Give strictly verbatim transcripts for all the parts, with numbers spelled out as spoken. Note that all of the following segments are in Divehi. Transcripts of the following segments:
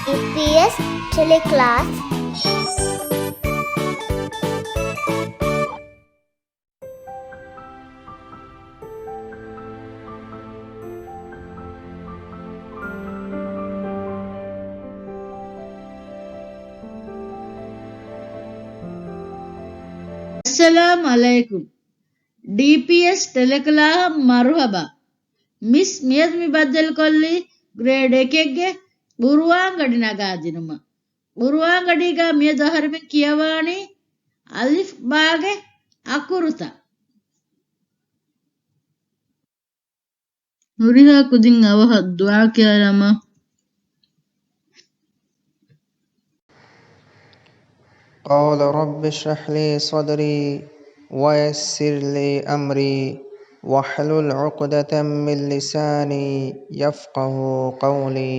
ޑީޕީއެސް ޓެލެކްލާސް. އައްސަލާމް ޢަލައިކުމް. ޑީޕީއެސް ޓެލެކްލާހަށް މަރުޙަބާ. މިސް މިއަދު މި ބައްދަލުކޮށްލީ ގްރޭޑް އެކެއްގެ ޤުރުއާން ގަޑި ނަގާދިނުމަށް. ޤުރުއާން ގަޑީގަ މިއަދު އަހަރެމެން ކިޔަވާނީ އަލިފް ބާގެ އަކުރުތައް. ހުރިހާ ކުދިން އަވަހަށް ދުޢާ ކިޔާލަމާ. قال رب اشرح لي صدري ويسر لي أمري واحلل عقدة من لساني يفقه قولي.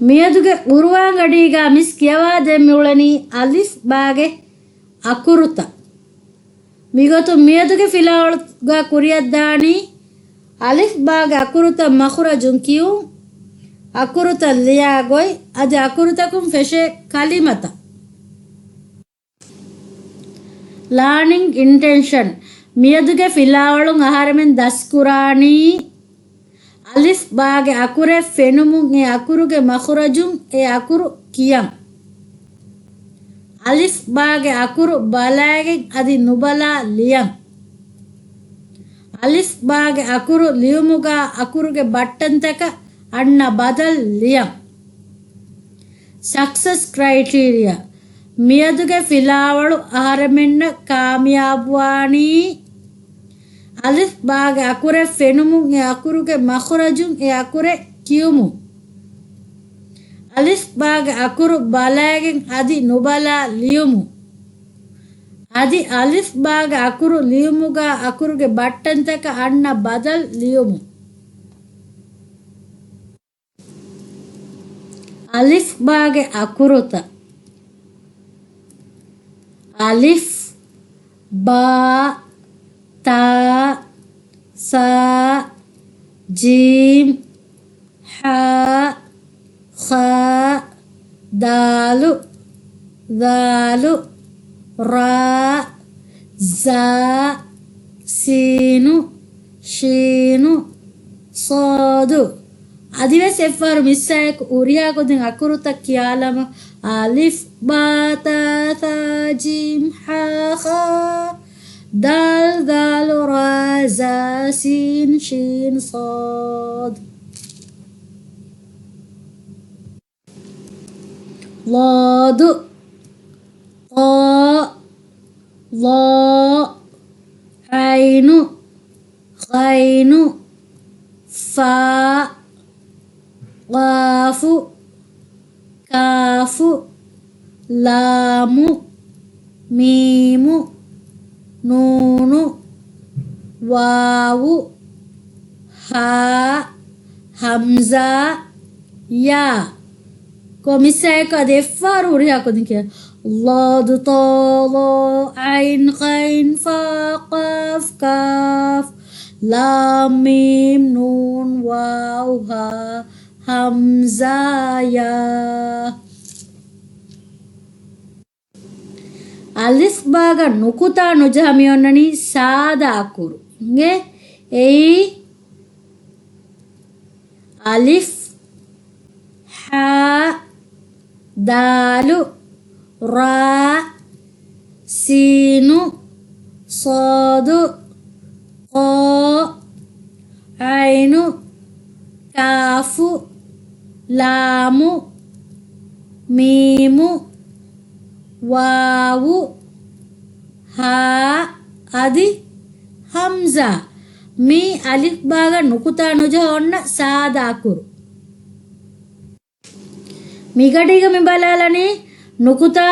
މިއަދުގެ ޤުރުއާން ގަޑީގަ މިސް ކިޔަވާދޭން މިއުޅެނީ އަލިފް ބާގެ އަކުރުތައް. މިގޮތުން މިއަދުގެ ފިލާވަޅުގަ ކުރިއަށްދާނީ އަލިފް ބާގެ އަކުރުތައް މަޚުރަޖުން ކިޔުން، އަކުރުތައް ލިޔާ ގޮތް، އަދި އަކުރުތަކުން ފެށޭ ކަލިމަތައް. ލާނިންގް އިންޓެންޝަން. މިއަދުގެ ފިލާވަޅުން އަހަރެމެން ދަސްކުރާނީ އަލިފް ބާގެ އަކުރެއް ފެނުމުން އެ އަކުރުގެ މަޚުރަޖުން އެ އަކުރު ކިޔަން. އަލިފް ބާގެ އަކުރު ބަލައިގެން އަދި ނުބަލާ ލިޔަން. އަލިފް ބާގެ އަކުރު ލިޔުމުގަ އަކުރުގެ ބައްޓަންތަކަށް އަންނަ ބަދަލު ލިޔަން. ސަކްސެސް ކްރައިޓީރިއާ. މިއަދުގެ ފިލާވަޅު އަހަރެމެންނަށް ކާމިޔާބުވާނީ އަލިފް ބާގެ އަކުރެއް ފެނުމުން އެ އަކުރުގެ މަޚުރަޖުން އެ އަކުރެއް ކިޔުމުން. އަލިފް ބާގެ އަކުރު ބަލައިގެން އަދި ނުބަލާ ލިޔުމުން. އަދި އަލިފް ބާގެ އަކުރު ލިޔުމުގަ އަކުރުގެ ބައްޓަންތަކަށް އަންނަ ބަދަލު ލިޔުމުން. އަލިފް ބާގެ އަކުރުތައް. އަލިފް، ބާ، ތާ، ސާ، ޖީމް، ޙާ، ޚާ، ދާލު، ޛާލު، ރާ، ޒާ، ސީނު، ޝީނު، ޞާދު. އަދިވެސް އެއްފަހަރު މިސްއާއެކު ހުރިހާ ކުދިން އަކުރުތައް ކިޔާލަމާ، އަލިފް، ބާ، ތާ، ޘާ، ޖީމް، ޙާ، ޚާ، ދާލް، ޛާލު، ރާ، ޒާ، ސީން، ޝީން، ޞާދު. ޟާދު، ޠާ، ޡާ، ޢައިނު، ޣައިނު، ފާ، ޤާފު، ކާފު، ލާމު، މީމު، ނޫނު، ވާވު، ހާ، ހަމްޒާ، ޔާ. ކޮ މިސްއާއެކު އަދި އެއްފަހަރު ހުރިހާ ކުދިން ކިޔާ. ޟާދު، ޠާ، ޡާ، ޢައިން، ޣައިން، ފާ، ޤާފް، ކާފް، ލާމް، މީމް، ނޫން، ވާވް، ހާ، ހަމްޒާ، ޔާ. އަލިފް ބާގަ ނުކުތާ ނުޖަހާ މިއޮންނަނީ ސާދަ އަކުރު. އިނގޭ، އެއީ އަލިފް، ޙާ، ދާލު، ރާ، ސީނު، ޞާދު، ޤާ، ޢައިނު، ކާފު، ލާމު، މީމު، ވާވު، ހާ، އަދި ހަމްޒާ. މީ އަލިފް ބާގަ ނުކުތާ ނުޖަހާ އޮންނަ ސާދަ އަކުރު. މިގަޑީގަ މި ބަލާލަނީ ނުކުތާ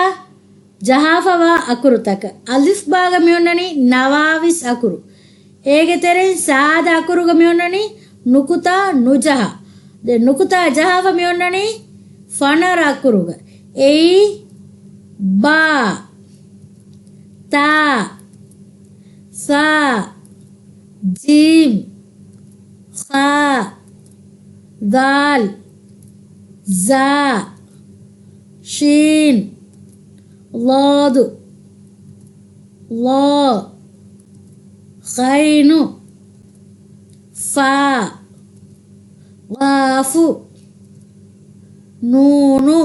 ޖަހާފަވާ އަކުރުތަކަށް. އަލިފް ބާގަ މިއޮންނަނީ ނަވާވީސް އަކުރު. އޭގެ ތެރެއިން ސާދަ އަކުރުގަ މިއޮންނަނީ ނުކުތާ ނުޖަހާ. ދެން ނުކުތާ ޖަހާފަ މިއޮންނަނީ ފަނަރަ އަކުރުގަ. އެއީ ބާ، ތާ، ޘާ، ޖީމް، ޚާ، ޛާލް، ޒާ، ޝީން، ޟޯދު، ޟޯ، ޣައިނު، ފާ، ޤާފު، ނޫނު،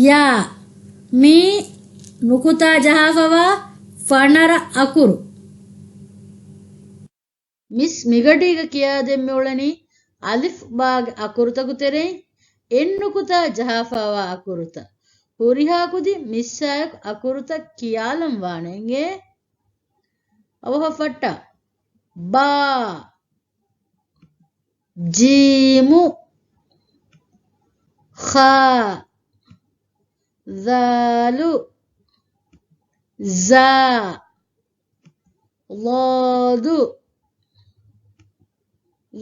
ޔާ. މީ ނުކުތާ ޖަހާފަވާ ފަނަރަ އަކުރު. މިސް މިގަޑީގަ ކިޔާދޭން މިއުޅެނީ އަލިފް ބާގެ އަކުރުތަކު ތެރެއިން އެއް ނުކުތާ ޖަހާފައިވާ އަކުރުތައް. ހުރިހާ ކުދިން މިސްއާއެކު އަކުރުތައް ކިޔާލަން ވާނެ އިނގޭ. އަވަހަށް ފައްޓާ. ބާ، ޖީމު، ޚާ، ޛާލު، ޒާ، ޟޯދު،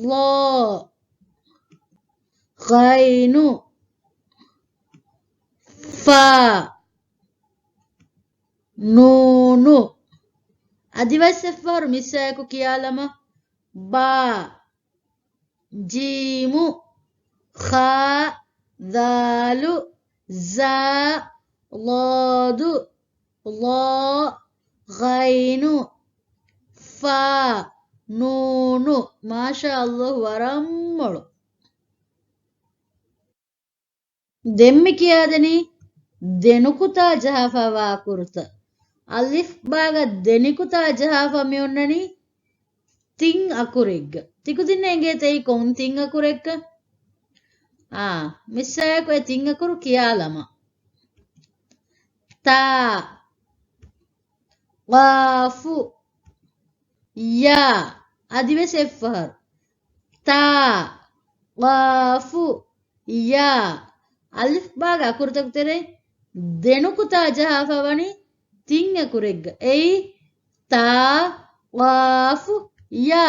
ޟޯ، ޣައިނު، ފާ، ނޫނު. އަދިވެސް އެއްފަހަރު މިސްއާއެކު ކިޔާލަމާ. ބާ، ޖީމު، ޚާ، ޛާލު، ޒާ، ޟޯދު، ޟޯ، ޣައިނު، ފާ، ނޫނު. މާޝާﷲ، ވަރަށް މޮޅު. ދެން މި ކިޔާދެނީ ދެނުކުތާ ޖަހާފައިވާ އަކުރުތައް. އަލިފް ބާގަ ދެނިކުތާ ޖަހާފަ މި އޮންނަނީ ތިން އަކުރެއްގަ. ތިކުދިންނަށް އެނގޭތަ އެއީ ކޮން ތިން އަކުރެއްކަން؟ އާ، މިސްއާއެކު އެ ތިން އަކުރު ކިޔާލަމާ. ތާ، ޤާފު، ޔާ. އަދިވެސް އެއްފަހަރު. ތާ، ޤާފު، ޔާ. އަލިފް ބާގެ އަކުރުތަކު ތެރެއިން ދެނުކުތާ ޖަހާފަ ވަނީ ތިން އަކުރެއްގަ. އެއީ ތާ، ޤާފު، ޔާ.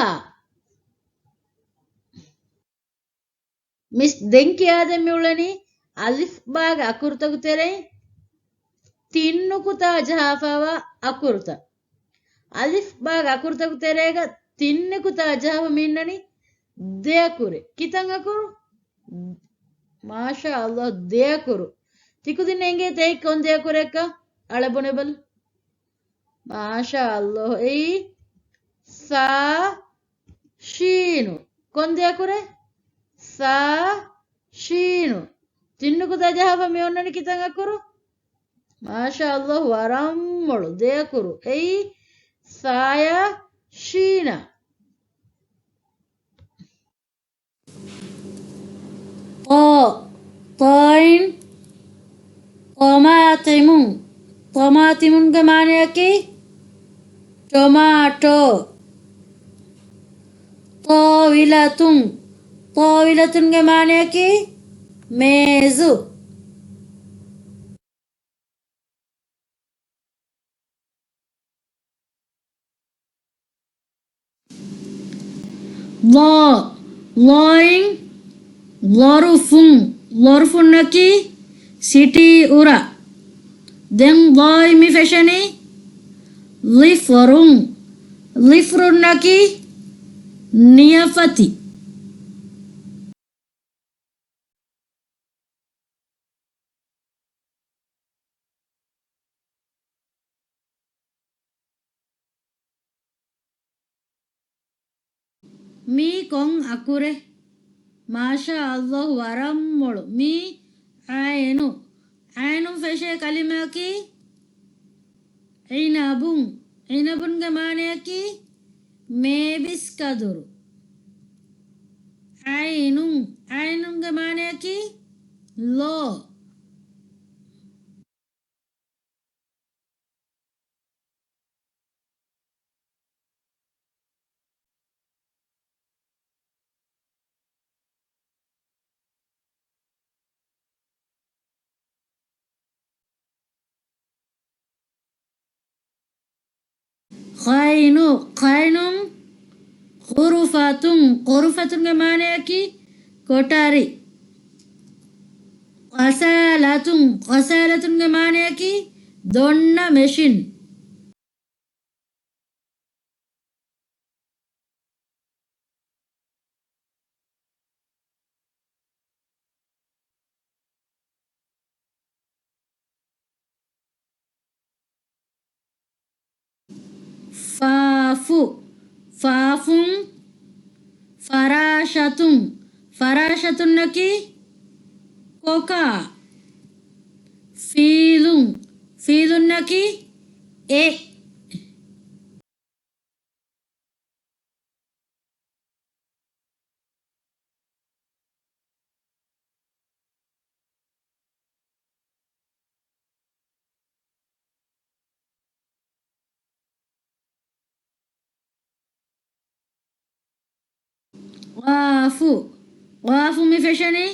މިސް ދެން ކިޔާދެން މިއުޅެނީ އަލިފް ބާގެ އަކުރުތަކު ތެރެއިން ތިން ނުކުތާ ޖަހާފައިވާ އަކުރުތައް. އަލިފް ބާގެ އަކުރުތަކު ތެރޭގަ ތިން ނުކުތާ ޖަހާފަ މި އިންނަނީ ދެ އަކުރެއް. ކިތަން އަކުރު؟ މާޝާﷲ، ދެ އަކުރު. ތިކުދިން އެނގޭތަ އެއީ ކޮން ދެ އަކުރެއްކަން؟ އަޅަބުނެބަލަ. މާޝާﷲ. އެއީ ސާ ޝީނު. ކޮން ދެ އަކުރެއް؟ ސާ ޝީނު. ތިން ނުކުތާ ޖަހާފަ މި އޮންނަނީ ކިތަން އަކުރު؟ މާޝާﷲ، ވަރަށް މޮޅު ދެ އަކުރު. އެއީ ސާޔާ ޝީނާ. ޠާ، ޠާއިން، ޠަމާޠިމުން. ޠަމާޠިމުންގެ މާނަޔަކީ ޓޮމާޓޯ. ޠާވިލަތުން، ޠާވިލަތުންގެ މާނަޔަކީ މޭޒު. ޟާ، ޟާއިން، ޟަރުފުން، ޟަރުފުންނަކީ ސިޓީ އުރާ. ދެން ޟާއިން މި ފެށެނީ ޟިފްރުން، ޟިފްރުންނަކީ ނިޔަފަތި. މީ ކޮން އަކުރެއް؟ މާޝާ ﷲ، ވަރަށް މޮޅު. މީ ޢައިނު. ޢައިނުން ފެށޭ ކަލިމައަކީ ޢިނަބުން. ޢިނަބުންގެ މާނަޔަކީ މޭބިސް ކަދުރު. ޢައިނުން. ޢައިނުންގެ މާނަޔަކީ ލޯ. ޣައިނު، ޣައިނުން. ޣުރުފަތުން، ޣުރުފަތުންގެ މާނަޔަކީ ކޮޓަރި. ޣަސާލަތުން، ޣަސާލަތުންގެ މާނަޔަކީ ދޮންނަ މެޝިން. ފު، ފާފުން، ފަރާޝަތުން، ފަރާޝަތުންނަކީ ކޮކާ. ފީލުން، ފީލުންނަކީ އެ. ޤާފު، ޤާފު މި ފެށެނީ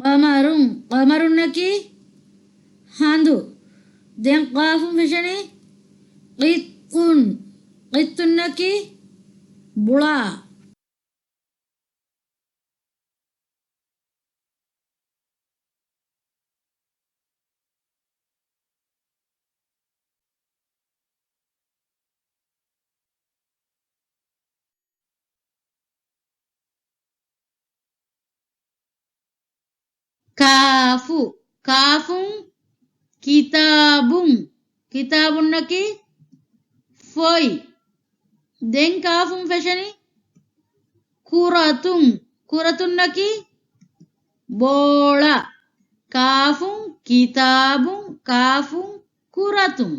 ޤަމަރުން، ޤަމަރުންނަކީ ހަނދު. ދެން ޤާފުން ފެށެނީ ޤިއްޠުން، ޤިއްޠުންނަކީ ބުޅާ. ކާފު، ކާފުން، ކިތާބުން، ކިތާބުންނަކީ ފޮތް. ދެން ކާފުން ފެށެނީ ކުރަތުން، ކުރަތުންނަކީ ބޯޅަ. ކާފުން ކިތާބުން، ކާފުން ކުރަތުން.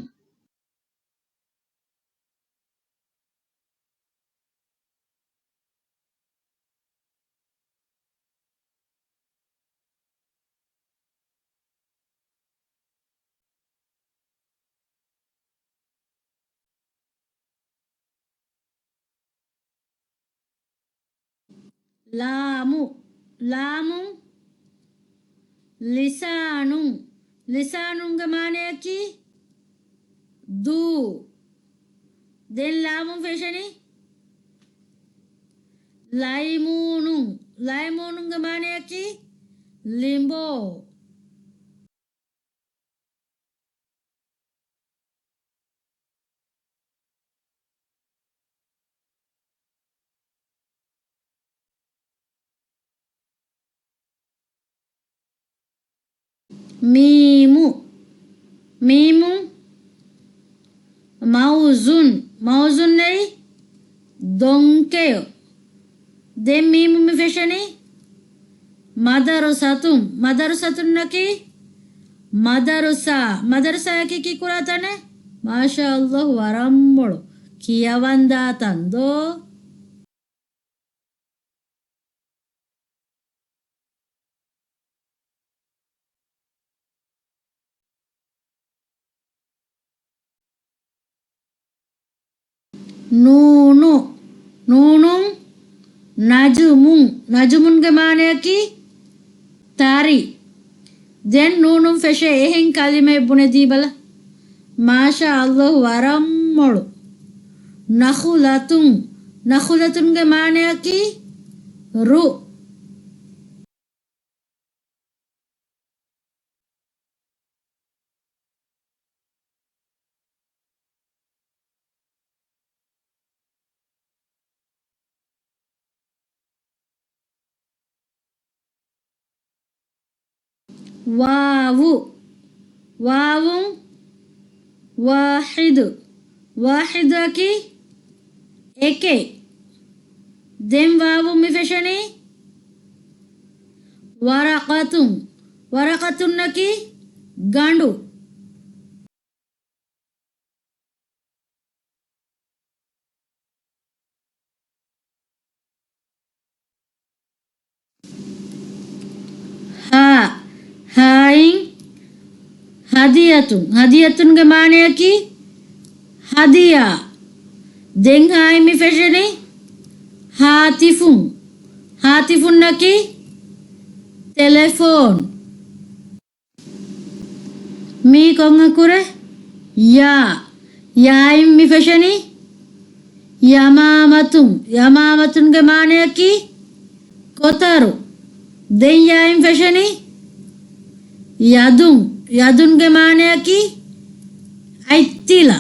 ލާމު، ލާމުން، ލިސާނުން، ލިސާނުންގެ މާނަޔަކީ ދޫ. ދެން ލާމުން ފެށެނީ ލައިމޫނުން، ލައިމޫނުންގެ މާނަޔަކީ ލިނބޯ. މީމު، މީމުން، މައުޒުން، މައުޒުން އެއީ ދޮންކެޔޮ. ދެން މީމު މި ފެށެނީ މަދަރުސަތުން، މަދަރުސަތުންނަކީ މަދަރުސާ، މަދަރުސާއަކީ ކީކުރާ ތަނެއް؟ މާޝާﷲ، ވަރަށް މޮޅު ކިޔަވަންދާ ތަން ދޯ. ނޫނު، ނޫނުން، ނަޖުމުން، ނަޖުމުންގެ މާނަޔަކީ ތަރި. ދެން ނޫނުން ފެށޭ އެހެން ކަލިމައެއް ބުނެދީބަލަ. މާޝާﷲ، ވަރަށް މޮޅު. ނަޚުލަތުން، ނަޚުލަތުންގެ މާނަޔަކީ ރުއް. ވާވު، ވާވުން، ވާޙިދު، ވާޙިދުއަކީ އެކެއް. ދެން ވާވުން މި ފެށެނީ ވަރަޤަތުން، ވަރަޤަތުންނަކީ ގަނޑު. ހާ، ހާއިން ހަދިޔަތުން، ހަދިޔަތުންގެ މާނަޔަކީ ހަދިޔާ. ދެން ހާއިން މި ފެށެނީ ހާތިފުން، ހާތިފުންނަކީ ޓެލެފޯން. މީ ކޮން އަކުރެއް؟ ޔާ. ޔާއިން މި ފެށެނީ ޔަމާމަތުން. ޔަމާމަތުންގެ މާނަޔަކީ ކޮތަރު. ދެން ޔާއިން ފެށެނީ ޔަދުން. ޔަދުންގެ މާނަޔަކީ އަތްތިލަ.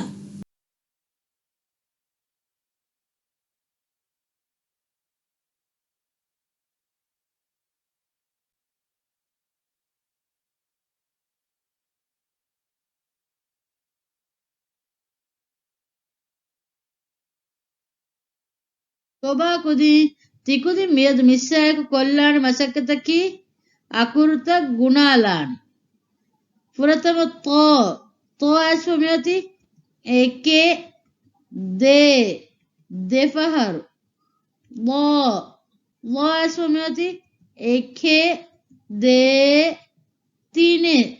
ކޮބާ ކުދިން؟ ތިކުދިން މިއަދު މިސްއާއެކު ކޮށްލާނެ މަސައްކަތަކީ އަކުރުތައް ގުނާލާނެ. ފުރަތަމަ ޠޯ. ޠޯ އައިސްފަ މިއޮތީ އެކެއް، ދޭއް، ދެފަހަރު. ޟާ. ޟާ އައިސްފަ މިއޮތީ އެކެއް، ދޭއް، ތިނެއް،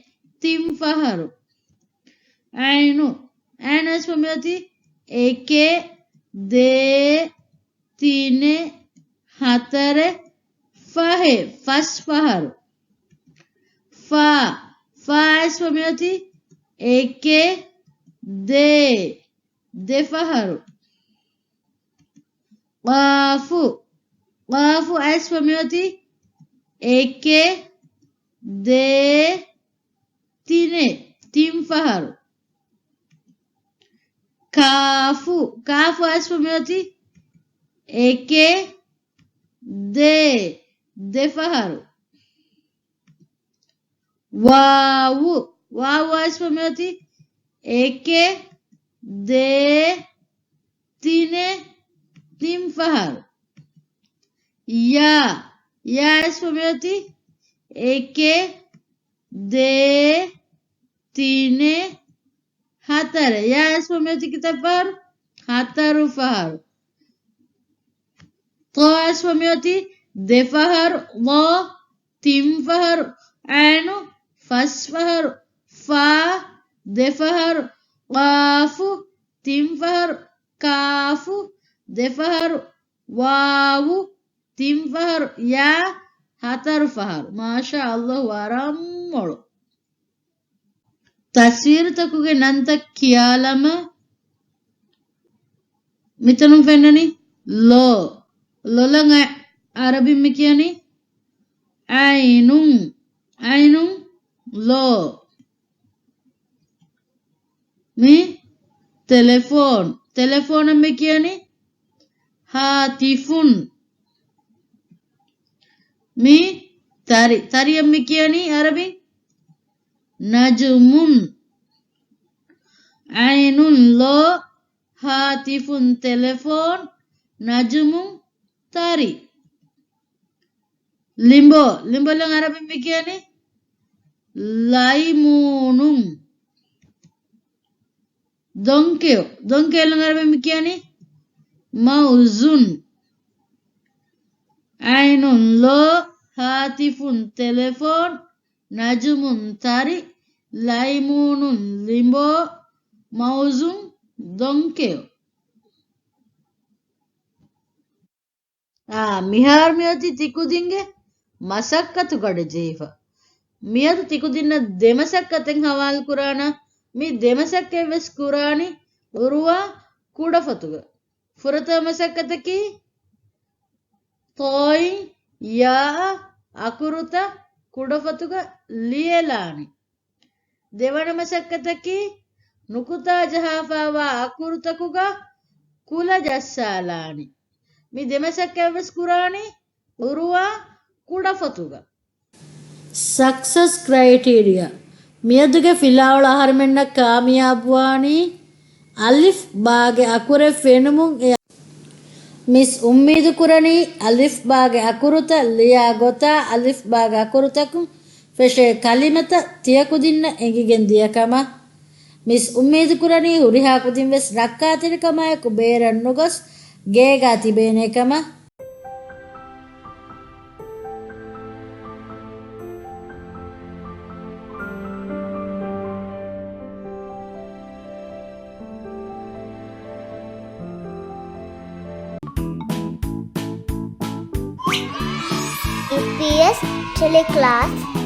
ތިން ފަހަރު. ޢައިނު. ޢައިނު އައިސްފަ މިއޮތީ އެކެއް، ދޭއް، ތިނެއް، ހަތަރެއް، ފަހެއް، ފަސް ފަހަރު. ފާ. ފާ އައިސްފަ މިއޮތީ އެކެއް، ދޭއް، ދެފަހަރު. ޤާފު. ޤާފު އައިސްފަ މިއޮތީ އެކެއް، ދޭއް، ތިނެއް، ތިން ފަހަރު. ކާފު. ކާފު އައިސްފަ މިއޮތީ އެކެއް، ދޭއް، ދެފަހަރު. ވާވު. ވާވު އައިސްފަ މިއޮތީ އެކެއް، ދޭއް، ތިނެއް، ތިން ފަހަރު. ޔާ. ޔާ އައިސްފަ މިއޮތީ އެކެއް، ދޭއް، ތިނެއް، ހަތަރެއް. ޔާ އައިސްފަ މިއޮތީ ކިތައް ފަހަރު؟ ހަތަރު ފަހަރު. ޠާ އައިސްފަ މިއޮތީ ދެފަހަރު. ޟާ ތިން ފަހަރު. ޢައިނު ފަސް ފަހަރު. ފާ ދެފަހަރު. ޤާފު ތިން ފަހަރު. ކާފު ދެފަހަރު. ވާވު ތިން ފަހަރު. ޔާ ހަތަރު ފަހަރު. މާޝާ ﷲ، ވަރަށް މޮޅު. ތަސްވީރުތަކުގެ ނަންތައް ކިޔާލަމާ. މިތަނުން ފެންނަނީ ލޯ. ލޮލަށް އަ-، ޢަރަބިން މި ކިޔަނީ ޢައިނުން. ޢައިނުން ލޯ. މި ތެލެފޯން. ތެލެފޯނަށް މި ކިޔަނީ ހާތިފުން. މި ތަރި. ތަރިއަށް މި ކިޔަނީ ޢަރަބިން ނަޖުމުން. ޢައިނުން ލޯ، ހާތިފުން ތެލެފޯން، ނަޖުމުން ތަރި. ލިނބޯ. ލިނބޮލަށް ޢަރަބިން މި ކިޔަނީ ލައިމޫނުން. ދޮންކެޔޮ. ދޮންކެޔޮލަށް ޢަރަބިން މި ކިޔަނީ މައުޒުން. ޢައިނުން ލޯ، ހާތިފުން ތެލެފޯން، ނަޖުމުން ތަރި، ލައިމޫނުން ލިނބޯ، މައުޒުން ދޮންކެޔޮ. އާ، މިހާރު މިއޮތީ ތިކުދިންގެ މަސައްކަތު ގަޑި ޖެހިފަ. މިއަދު ތިކުދިންނަށް ދެމަސައްކަތެއް ހަވާލުކުރާނަ. މި ދެމަސައްކަތްވެސް ކުރާނީ އުރުވާ ކުޑަފޮތުގަ. ފުރަތަމަ މަސައްކަތަކީ ޠޯއިން ޔާއަށް އަކުރުތައް ކުޑަފޮތުގަ ލިޔެލާނީ. ދެވަނަ މަސައްކަތަކީ ނުކުތާ ޖަހާފައިވާ އަކުރުތަކުގަ ކުލަ ޖައްސާލާނީ. މި ދެމަސައްކަތްވެސް ކުރާނީ އުރުވާ ކުޑަފޮތުގަ. ސަކްސަސް ކްރައިޓީރިއާ. މިއަދުގެ ފިލާވަޅު އަހަރުމެންނަށް ކާމިޔާބުވާނީ އަލިފް ބާގެ އަކުރެއް ފެނުމުން އެ މިސް އުއްމީދު ކުރަނީ، އަލިފް ބާގެ އަކުރުތައް ލިޔާ ގޮތާ، އަލިފް ބާގެ އަކުރުތަކުން ފެށޭ ކަލިމަތައް ތިޔަކުދިންނަށް އެނގިގެން ދިޔަ ކަމަށް. މިސް އުއްމީދު ކުރަނީ، ހުރިހާ ކުދިން ވެސް ރައްކާތެރިކަމާއެކު ބޭރަށް ނުގޮސް، ގޭގާ ތިބޭނޭ ކަމަށް. އީޕީއެސް ޓެލެކްލާސް.